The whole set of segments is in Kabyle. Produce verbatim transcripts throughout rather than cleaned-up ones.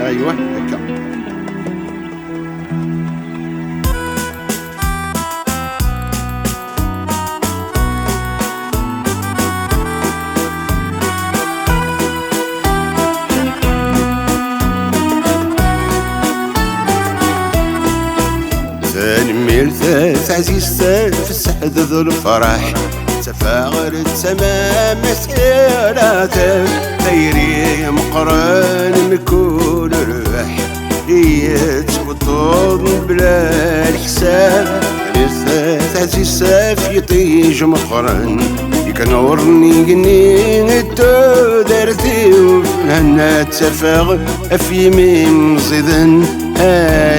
Aywa, akka. Tanemmirt a taɛzizt ɣef sseɛd d lferḥ. Ttafeɣ-d tama masirata, tayri meqqren mkul rrbeḥ, i yettweṭṭuḍ mebla leḥsab. Tanemmirt a taɛzizt ɣef yiṭij meqqren, i inuren igenni d tudert-iw. Lhenna ttafeɣ ɣef yimi mẓiden, a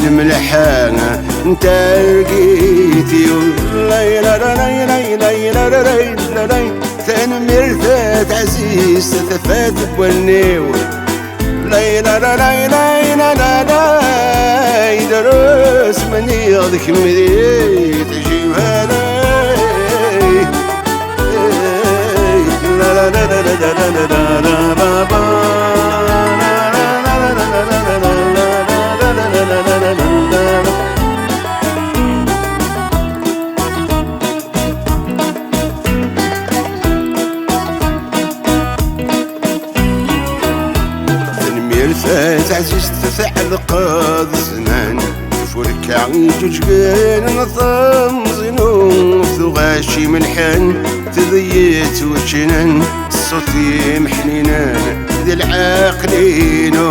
lemleḥ n targit-iw. Lay, la, la, lay, lay, lay, la, la, lay, la, lay. Tanemmirt a taɛzizt, tafat n wallen-iw. Lay, la, la, lay, lay, la, la, lay. Drus mniɣ d kemm di tjiwal-iw. Tanemmirt a taɛzizt, tɛelqeḍ zzman. Furka iǧuǧgen n temẓi-inu, tuɣac imelḥen, tedyettweččnen, ṣṣut-im ḥninen di lɛeql-inu.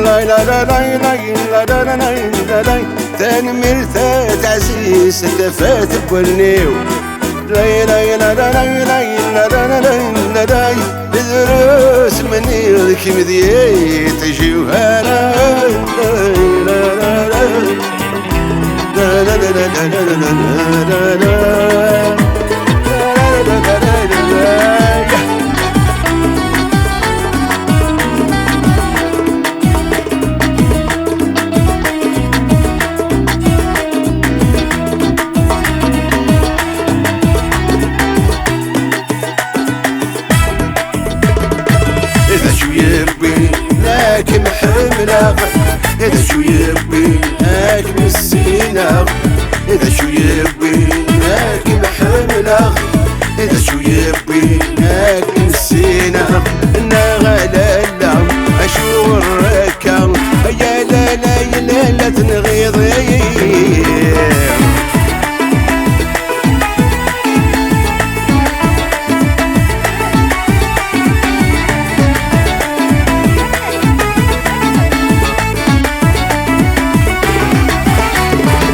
Lay, la, la, lay, lay, la, la, la, lay, la, lay. Tanemmirt a taɛzizt, tafat n wallen-iw. Lay, lay, la, la, lay, lay, la, la, la, lay, la, lay. Drus mniɣ d kemm di tjiwal-iw. D acu yewwin ad kem-ḥemmleɣ? D acu yewwin ad kem-ssineɣ? D acu yewwin ad kem-ḥemmleɣ? D acu yewwin ad kem-ssineɣ? Neɣ a lalla, acuɣer akka? Ay a lalla, ay a lalla, tenɣiḍ-iyi.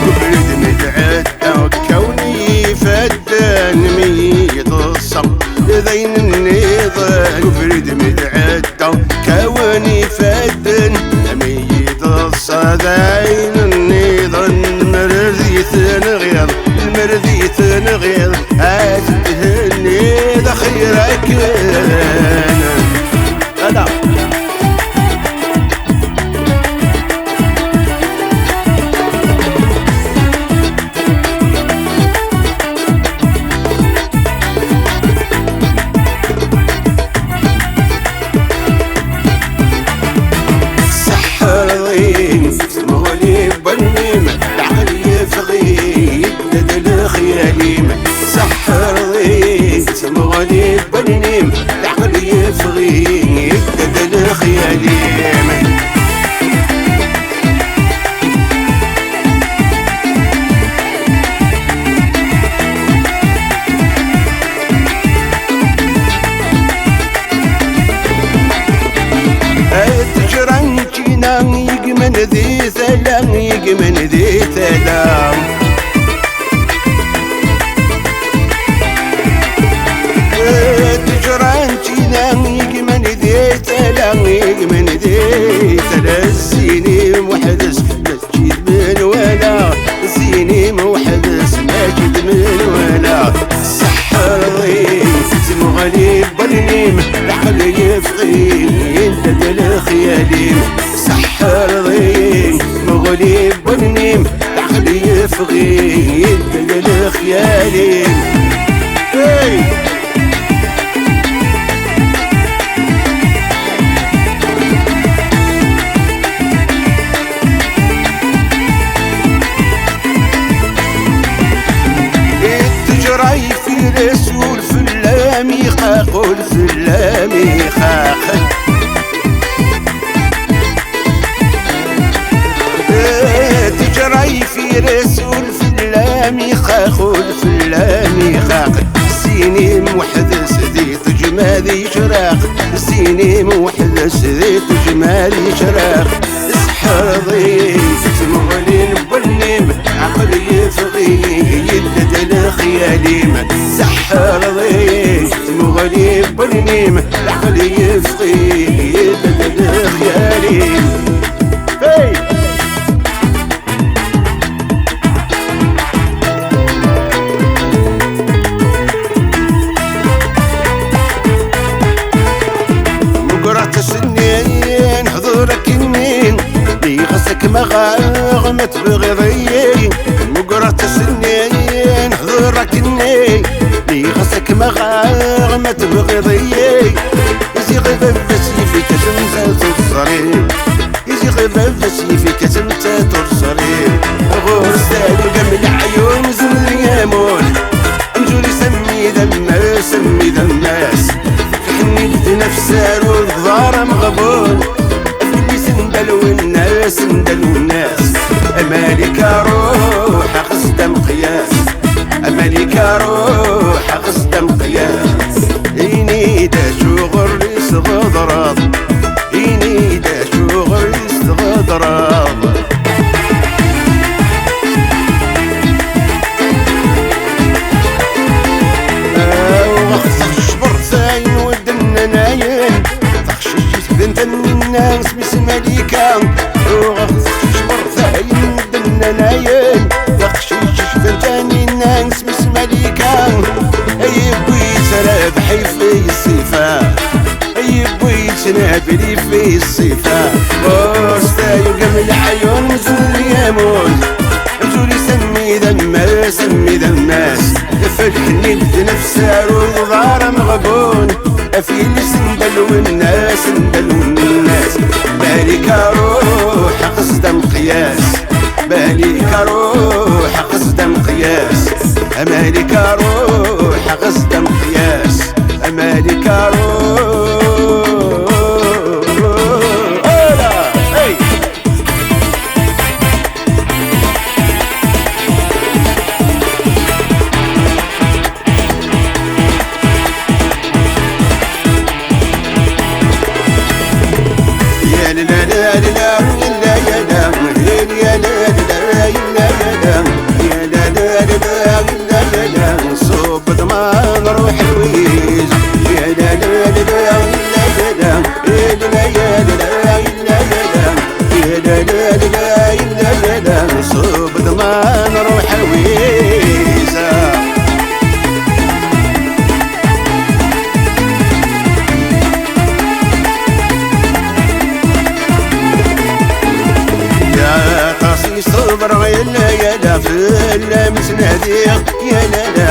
Ubrid mi d-ɛedda, kkawen yifadden mi yeḍsa, d ayen nniḍen. Ubrid mi d-ɛedda, kkawen yifadden mi yeḍsa, d ayen nniḍen. Lmer di tenɣiḍ, lmer di tenɣiḍ, ad thenniḍ axir akken. Ala. Seḥḥreḍ-iyi, tmeɣli n wallen-im, leɛqel yeffeɣ-iyi, yedda-d lexyal-im. Seḥḥreḍ-iyi, tmeɣli n wallen-im, leɛqel yeffeɣ-iyi, yedda-d lexyal-im. Ay ttejra n ččina, yegmen di tala, yegmen di tala. Ay ttejra n ččina, yegmen di tala, yegmen di tala. Zzin-im weḥd-s, mačči d menwala. Zzin-im weḥd-s, mačči d menwala. Seḥḥreḍ-iyi, tmeɣli n wallen-im, leɛqel yeffeɣ-iyi, yedda-d lexyal-im. Seḥḥreḍ-iyi, tmeɣli n wallen-im, leɛqel yeffeɣ-iyi, yedda-d lexyal-im. Hey! Qqel fell-am ixaq. Teǧra yefir-as ur fell-am ixaq, ur fell-am ixaq. Zzin-im weḥd-s di tejma d icraq, zzin-im weḥd-s di tejma d icraq. Seḥḥreḍ-iyi s tmuɣli n wallen-im, ɛqel yeffeɣ-iyi, yedda-d lexyal-im. Seḥḥreḍ-iyi s tmuɣli n wallen-im, ɛqel yeffeɣ-iyi, yedda-d lexyal-im. Hey! Meggreɣ-tt ass-nni, neḥḍer akkenni, nniɣ-as ad kem-aɣeɣ ma tebɣiḍ-iyi. Meggreɣ-tt ass-nni, neḥḍer akkenni, nniɣ-as ad kem-aɣeɣ ma tebɣiḍ-iyi. Ziɣ baba-s yif-ik ass n teẓri. Iziɣ baba-s yif-ik ass n teẓri. Ɣur-s targa m leɛyun zun d yamun. Amzun isemmi d ammas, ammi d ammas. Ḥenni-d nefs aru d ḍar ameɣbun. Afil-is n dalwennas, n dalwennas. Amalika ruḥ axes-d ameqyas. Amalika ruḥ axes-d ameqyas. Ini-d acuɣer i s-tɣedreḍ. Ini-d acuɣer i s-tɣedreḍ. Aw, ɣef tecbert ayen ur d-nnan ayen. Taqcict-is bent am winna isem-is Malika. Aw, ɣef tecbert ayen ur d-nnan ayen. Taqcict-is bent am winna isem-is Malika. Ay yewwi-tt rabeḥ ifi ṣṣifa. Yewwi-tt nabli fi ṣṣifa. Ɣur-s tayuga m leɛyun mzun d yamun. Amzun isemmi d ammas, ammi d ammas. Felḥ-nni d nefs aru d ḍar ameɣbun. Afil-is n dalwennas, n dalwennas. Malika ruḥ axes-d ameqyas. Malika ruḥ axes-d ameqyas. Amalika ruḥ axes-d ameqyas. Amalika ruḥ. Hola! Hey! Ṣubb ḍman ruḥ lwiz. Ṣubb ḍman ruḥ lwiz. Aṭas i ṣebreɣ, yal la, yal la, fell-am ttnadiɣ, yal la, la,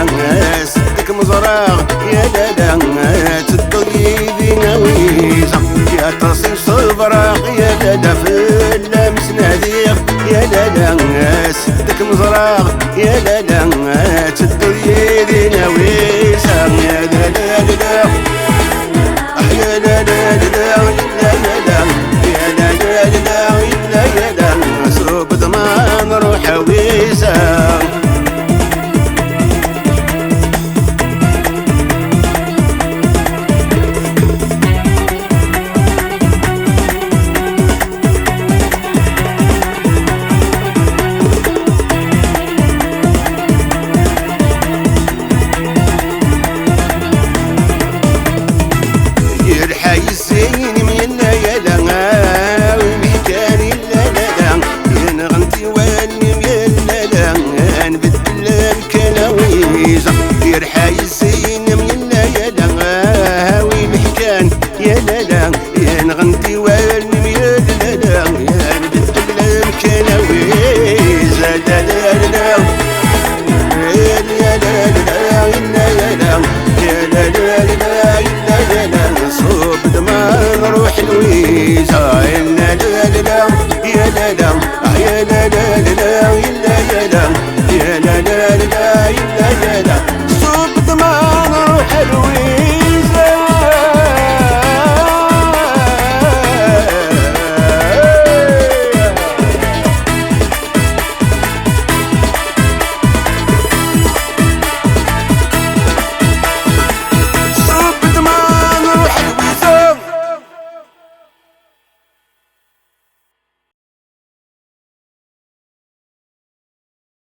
ass-d kem-ẓreɣ, yal la, la, tedduḍ yid-i a Wiza. Aṭas i ṣebreɣ, yal la, la, fell-am ttnadiɣ, yal la, la, ass-d kem-ẓreɣ, yal la, la, tedduḍ yid-i a Wiza, yal la, la, la.